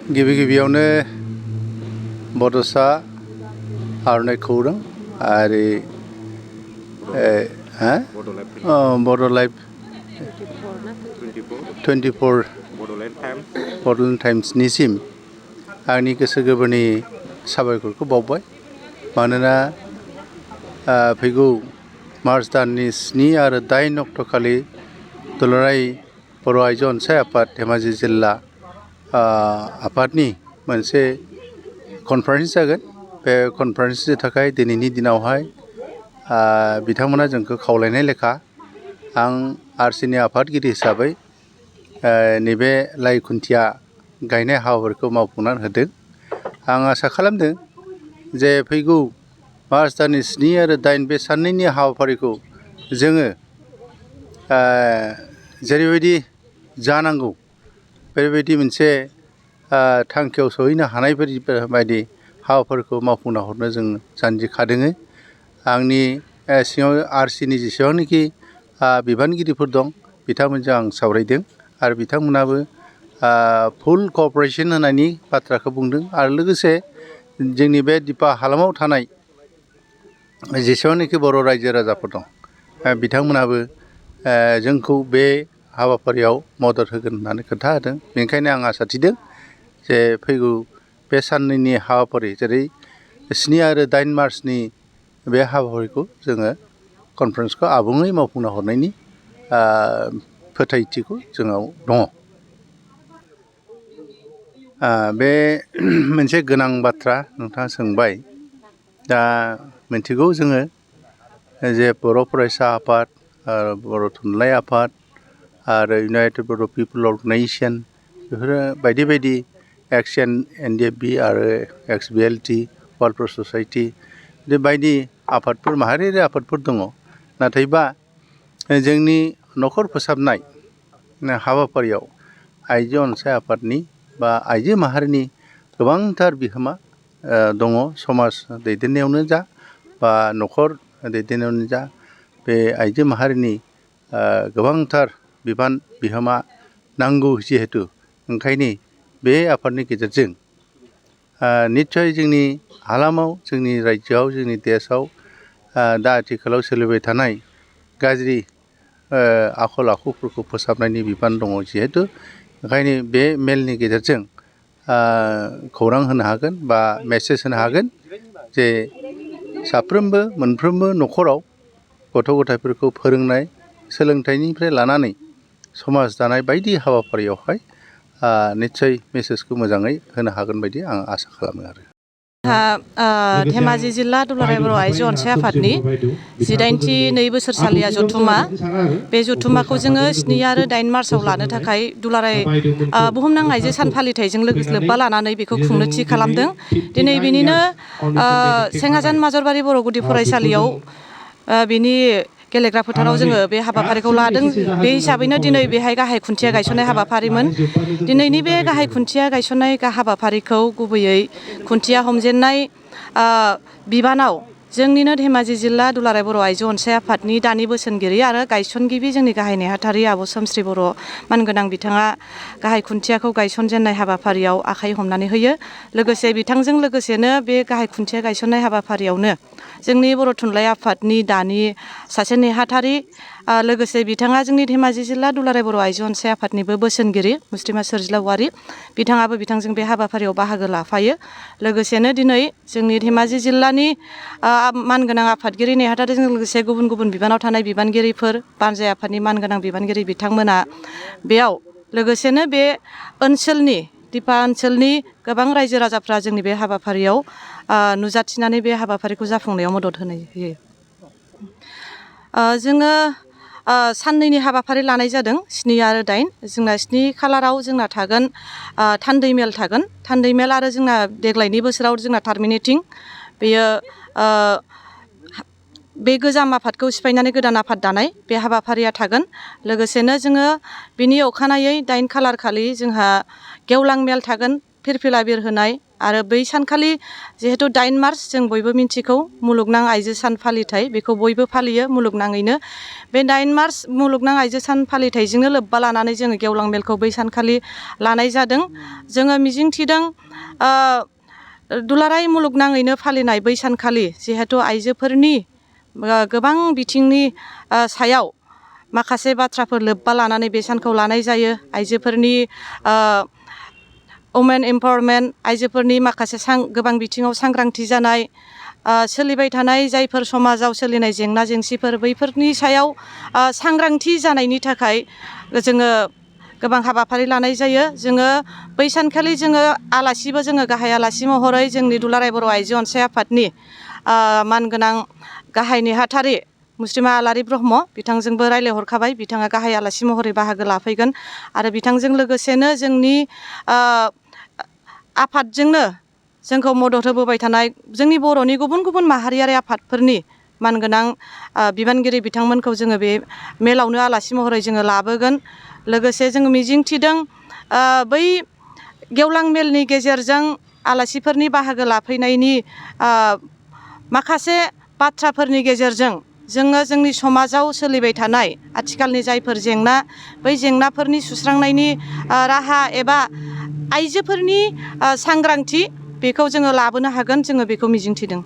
गिबियावनो बड'सा आर'नाइ खौरां आरो बड' लाइभ 24 बड'लेण्ड टाइम्सनिसिम आंनि गोसो गोरबोनि साबायखरखौ बावबाय मानोना फैगौ मार्च दाननि 7 आरो 8 अक्ट'खालि दुलाराय बर' आइजो अनसाय आफाद धेमाजि जिल्ला आफादनि मोनसे कनफारेन्स जागोन। बे कनफारेन्सनि थाखाय दिनैनि दिनावहाय बिथांमोना जोंखौ खावलायनाय लेखा आं आरसिनि आफादगिरि हिसाबै नैबे लाइ खुन्थिया गायनाय हाबाफारिखौ मावफुंनानै होदों। आं आसा खालामदों जे फैगौ मार्च दाननि 7 आरो 8 बे साननैनि हाबाफारिखौ जोङो जेरैबायदि जानांगौ बेबायदि मोनसे थांखियाव सहैनो हानाय बायदि हाबाफोरखौ मावफुंना हरनो जों जानजिखादों। आंनि सिङाव आरसिनि जेसेबांनाखि बिबानगिरिफोर दं बिथांमोनजों आं सावरायदों आरो बिथांमोनाबो फुल क'अपारेसन होनायनि बाथ्राखौ बुंदों आरो लोगोसे जोंनि बे दिपा हालामाव थानाय जेसेबांनाखि बर' रायजो राजाफोर दं बिथांमोनाबो जोंखौ बे हाबाफारियाव मदद होगोन होननानै खोन्था होदों। बेनिखायनो आं आसा थिदों जे फैगौ बे साननैनि हाबाफारि जेरै 7 आरो 8 मार्चनि बे हाबाफारिखौ जोङो कनफारेन्सखौ आबुङै मावफुंना हरनायनि फोथायथिखौ जोंनाव दङ। बे मोनसे गोनां बाथ्रा नोंथाङा सोंबाय। दा मिथिगौ जोङो जे बर' फरायसा आफाद आरो बर' थुनलाइ आफाद आरो इउनाइटेड बर' पिपल अर्गेनाइजेसन बेफोरो बायदि बायदि XNDF आरो XBLT वालफेयार ससाइटि बे बायदि आफादफोर माहारियारि आफादफोर दङ। नाथायबा जोंनि न'खर फोसाबनाय हाबाफारियाव आइजो अनसाय आफादनि बा आइजो माहारिनि गोबांथार बिहोमा दङ। समाज दैदेननायावनो जा बा न'खर दैदेननायावनो जा बे आइजो माहारिनि गोबांथार बिबान बिहोमा नांगौ जिहेतु ओंखायनो बे आफादनि गेजेरजों निस्सय जोंनि हालामाव जोंनि रायजोआव जोंनि देशआव दा आथिखालाव सोलिबाय थानाय गाज्रि आखल आखुफोरखौ फोसाबनायनि बिबान दङ जिहेतु ओंखायनो बे मेलनि गेजेरजों खौरां होनो हागोन बा मेसेज होनो हागोन जे साफ्रोमबो मोनफ्रोमबो न'खराव गथ' गथायफोरखौ फोरोंनाय सोलोंथाइनिफ्राय लानानै समाज दानाय बायदि हाबाफारियावहाय निस्सय मेसेजखौ मोजाङै होनो हागोन बायदि आं आसा खालामो आरो। धेमाजि जिल्ला दुलाराय बर' आइजो अनसाय आफादनि 18थि 2 बोसोरसालिया जथुम्मा बे जथुम्माखौ जोङो 7 आरो 8 मार्चआव लानो थाखाय दुलाराय बुहुमनां आइजो सान फालिथायजों लोब्बा लानानै बेखौ खुंनो थि खालामदों। दिनै बिनिनो सेङाजान माजरबारि बर' गुदि फरायसालियाव बिनि गेलेग्रा फोथाराव जोङो बे हाबाफारिखौ लादों। बे हिसाबैनो दिनै बेहाय गाहाय खुन्थिया गायसननाय हाबाफारिमोन। दिनैनि बे गाहाय खुन्थिया गायसननाय हाबाफारिखौ गुबैयै खुन्थिया हमजेननाय बिबानाव जोंनिनो धेमाजि जिल्ला दुलाराय बर' आइजो अनसाय आफादनि दानि बोसोनगिरि आरो गायसनगिरि जोंनि गाहाय नेहाथारि आब' सोमस्रि बर' मानगोनां बिथाङा गाहाय खुन्थियाखौ गायसनजेननाय हाबाफारियाव आखाइ हमनानै होयो। लोगोसे बिथांजों लोगोसेनो बे गाहाय खुन्थिया गायसननाय हाबाफारियावनो जोंनि बर' थुनलाइ आफादनि दानि सासे नेहाथारि लोगोसे बिथाङा जोंनि धेमाजि जिल्ला दुलाराय बर' आइजो अनसाय आफादनिबो बोसोनगिरि मुस्रिमा सोरजिला औवारि बिथाङाबो बिथांजों बे हाबाफारियाव बाहागो लाफायो। लोगोसेनो दिनै जोंनि धेमाजि जिल्लानि मानगोनां आफादगिरि नेहाथारिजों लोगोसे गुबुन गुबुन बिबानाव थानाय बिबानगिरिफोर बानजाय आफादनि मानगोनां बिबानगिरि बिथांमोना बेयाव लोगोसेनो बे ओनसोलनि दिपा ओनसोलनि गोबां रायजो राजाफ्रा जोंनि बे हाबाफारियाव नुजाथिनानै बे हाबाफारिखौ जाफुंनायाव मदद होयो। जोङो साननैनि हाबाफारि लानाय जादों 7 आरो 8 जोंना 7 खालाराव जोंना थागोन थान्दै मेल थागोन। थान्दै मेल आरो जोंना देग्लायनि बोसोराव जोंना टार्मिनेटिं बेयो बे गोजाम आफादखौ सिफायनानै गोदान आफाद दानाय बे हाबाफारिया थागोन। लोगोसेनो जोङो बिनि अखानायै 8 खालार खालि जोंहा गेवलां मेल थागोन फिरफिला बिरहोनाय आरो बै सानखालि जिहेथु 8 मार्च जों बयबो मिन्थिगौ मुलुगनां आइजो सान फालिथाय बेखौ बयबो फालियो मुलुगनाङैनो। बे 9 मार्च मुलुगनां आइजो सान फालिथायजोंनो लोब्बा लानानै जोङो गेवलां मेलखौ बै सानखालि लानाय जादों। जोङो मिजिंथिदों दुलाराय मुलुगनाङैनो फालिनाय बै सानखालि जिहेथु आइजोफोरनि गोबां बिथिंनि सायाव माखासे बाथ्राफोर लोब्बा लानानै बे सानखौ लानाय जायो। आइजोफोरनि वमेन एम्पावारमेन्ट, आइजोफोरनि माखासे गोबां बिथिङाव सांग्रांथि जानाय, सोलिबाय थानाय जायफोर समाजाव सोलिनाय जेंना जेंसिफोर बैफोरनि सायाव सांग्रांथि जानायनि थाखाय जोङो गोबां हाबाफारि लानाय जायो। जोङो बै सानखालि जोङो आलासिबो जोङो गाहाय आलासि महरै जोंनि दुलाराय बर' आइजो अनसाय आफादनि मानगोनां गाहाय नेहाथारि मुस्रिमा आलारि ब्रह्म बिथांजोंबो रायज्लायहरखाबाय। बिथाङा गाहाय आलासि महरै बाहागो लाफैगोन आरो बिथांजों लोगोसेनो जोंनि आफादजोंनो जोंखौ मदद होबोबाय थानाय जोंनि बर'नि गुबुन गुबुन माहारियारि आफादफोरनि मानगोनां बिबानगिरि बिथांमोनखौ जोङो बे मेलावनो आलासि महरै जोङो लाबोगोन। लोगोसे जोङो मिजिंथिदों बै गेवलां मेलनि गेजेरजों आलासिफोरनि बाहागो लाफैनायनि माखासे बाथ्राफोरनि गेजेरजों जोङो जोंनि समाजाव सोलिबाय थानाय आथिखालनि जायफोर जेंना बै जेंनाफोरनि सुस्रांनायनि राहा एबा आइजोफोरनि सांग्रांथि बेखौ जोङो लाबोनो हागोन, जोङो बेखौ मिजिंथिदों।